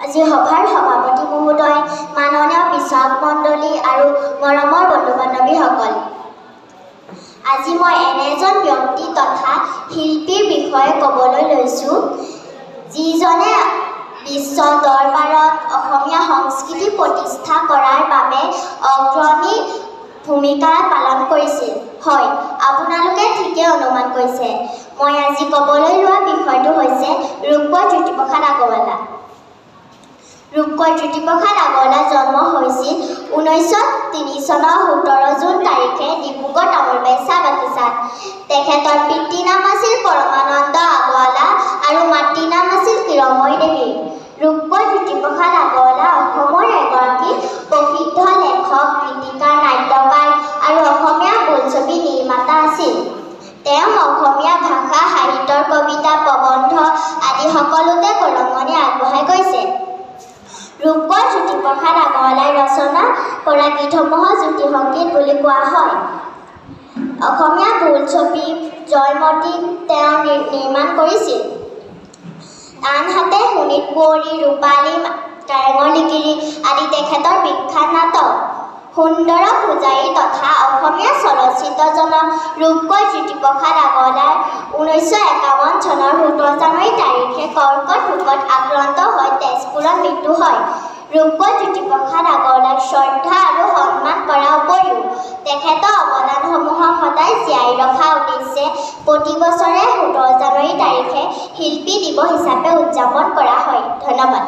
আজি সভাৰ সভাপতি মহোদয়, মাননীয় বিচাৰক মণ্ডলী আৰু মৰমৰ বন্ধু বান্ধৱীসকল, আজি মই এনে এজন ব্যক্তি তথা শিল্পীৰ বিষয়ে ক'বলৈ লৈছোঁ, যিজনে বিশ্ব দৰবাৰত অসমীয়া সংস্কৃতি প্ৰতিষ্ঠা কৰাৰ বাবে অগ্ৰণী ভূমিকা পালন কৰিছিল। হয়, আপোনালোকে ঠিকেই অনুমান কৰিছে, মই আজি ক'বলৈ লোৱা বিষয়টো হৈছে ৰূপকোঁৱৰ জ্যোতিপ্ৰসাদ আগৰৱালা। ৰূপকোঁৱৰ জ্যোতিপ্ৰসাদ আগৰৱালাৰ জন্ম হৈছিল 1903 চনৰ 17 জুন তাৰিখে ডিব্ৰুগড় তামোলবাৰী চাহ বাগিচাত। তেখেতৰ পিতৃ নাম আছিল পৰমানন্দ আগৰৱালা আৰু মাতৃ নাম আছিল কিৰণময়ী দেৱী। ৰূপকোঁৱৰ জ্যোতিপ্ৰসাদ আগৰৱালা অসমৰ এগৰাকী প্ৰসিদ্ধ লেখক, গীতিকাৰ, নাট্যকাৰ আৰু অসমীয়া বোলছবি নিৰ্মাতা আছিল। তেওঁ অসমীয়া ভাষা সাহিত্যৰ কবিতা, প্ৰবন্ধ আদি সকলোতে বৰঙণি আগবঢ়াই গৈছে। ৰূপকোঁৱৰ জ্যোতিপ্ৰসাদ আগৰৱালাই ৰচনা কৰা গীতসমূহক জ্যোতি সংগীত বুলি কোৱা হয়। অসমীয়া বোলছবি জয়মতী তেওঁ নিৰ্মাণ কৰিছিল। আনহাতে শোণিত কুঁৱৰী, ৰূপালী, কাৰেঙৰ লিগিৰী আদি তেখেতৰ বিখ্যাত নাটক। সুন্দৰ পূজাৰী তথা অসমীয়া চলচ্চিত্ৰ জনক ৰূপকোঁৱৰ জ্যোতিপ্ৰসাদ আগৰৱালাৰ 1951 চনৰ 17 জানুৱাৰী তাৰিখে কৰ্কট ৰোগত আক্ৰান্ত হৈ তেজপুৰত মৃত্যু হয়। ৰূপকোঁৱৰ জ্যোতিপ্ৰসাদ আগৰৱালাক শ্ৰদ্ধা আৰু সন্মান কৰাৰ উপৰিও তেখেতৰ অৱদানসমূহক সদায় জীয়াই ৰখাৰ উদ্দেশ্যে প্ৰতি বছৰে 17 জানুৱাৰী তাৰিখে শিল্পী দিৱস হিচাপে উদযাপন কৰা হয়। ধন্যবাদ।